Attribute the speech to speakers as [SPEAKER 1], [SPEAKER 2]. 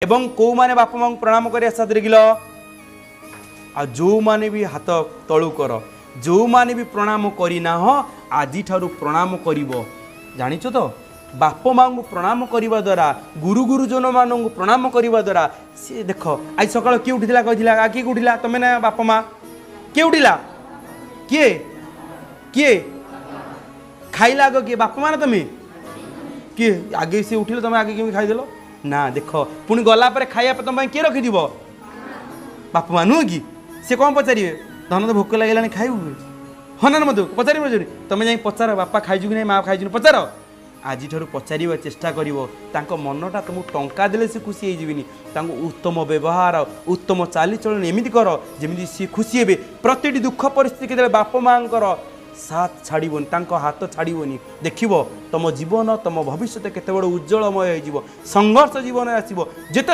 [SPEAKER 1] ଏବଂ କେଉଁମାନେ ବାପା ମାଆଙ୍କୁ ପ୍ରଣାମ କରି ଆସାଦ ଦେଖିଲ? ଆଉ ଯେଉଁମାନେ ବି ହାତ ତଳୁ କର, ଯେଉଁମାନେ ବି ପ୍ରଣାମ କରିନାହ, ଆଜିଠାରୁ ପ୍ରଣାମ କରିବ। ଜାଣିଛ ତ, ବାପା ମାଆଙ୍କୁ ପ୍ରଣାମ କରିବା ଦ୍ୱାରା, ଗୁରୁ ଗୁରୁଜନମାନଙ୍କୁ ପ୍ରଣାମ କରିବା ଦ୍ୱାରା, ସିଏ ଦେଖ, ଆଜି ସକାଳ କିଏ ଉଠିଥିଲା କହିଥିଲା? କିଏ ଉଠିଲା, ତମେ ନା ବାପା ମା? କିଏ ଉଠିଲା? କିଏ କିଏ ଖାଇଲା ଆଗ? କିଏ, ବାପା ମା ନା ତମେ? କିଏ ଆଗେ? ସିଏ ଉଠିଲେ, ତମେ ଆଗେ କେମିତି ଖାଇଦେଲ ନା? ଦେଖ, ପୁଣି ଗଲା ପରେ ଖାଇବା ତମ ପାଇଁ କିଏ ରଖିଥିବ? ବାପା ମା, ନୁହଁ କି? ସେ କ'ଣ ପଚାରିବେ? ଧନ ତ ଭୋକ ଲାଗିଲାଣି, ଖାଇବୁ? ହଁ ନା? ମତେ ପଚାରିବ? ତମେ ଯାଇ ପଚାର, ବାପା ଖାଇଛୁ କି ନାହିଁ, ମା ଖାଇଛୁ? ପଚାର। ଆଜିଠାରୁ ପଚାରିବା ଚେଷ୍ଟା କରିବ। ତାଙ୍କ ମନଟା, ତୁମକୁ ଟଙ୍କା ଦେଲେ ସେ ଖୁସି ହେଇଯିବେନି। ତାଙ୍କୁ ଉତ୍ତମ ବ୍ୟବହାର, ଉତ୍ତମ ଚାଲିଚଳନ ଏମିତି କର ଯେମିତି ସିଏ ଖୁସି ହେବେ। ପ୍ରତିଟି ଦୁଃଖ ପରିସ୍ଥିତି କେତେବେଳେ ବାପା ମାଆଙ୍କର ସାଥ ଛାଡ଼ିବନି, ତାଙ୍କ ହାତ ଛାଡ଼ିବନି। ଦେଖିବ ତମ ଜୀବନ, ତମ ଭବିଷ୍ୟତ କେତେ ବଡ଼ ଉଜ୍ଜଳମୟ ହେଇଯିବ। ସଂଘର୍ଷ ଜୀବନରେ ଆସିବ ଯେତେ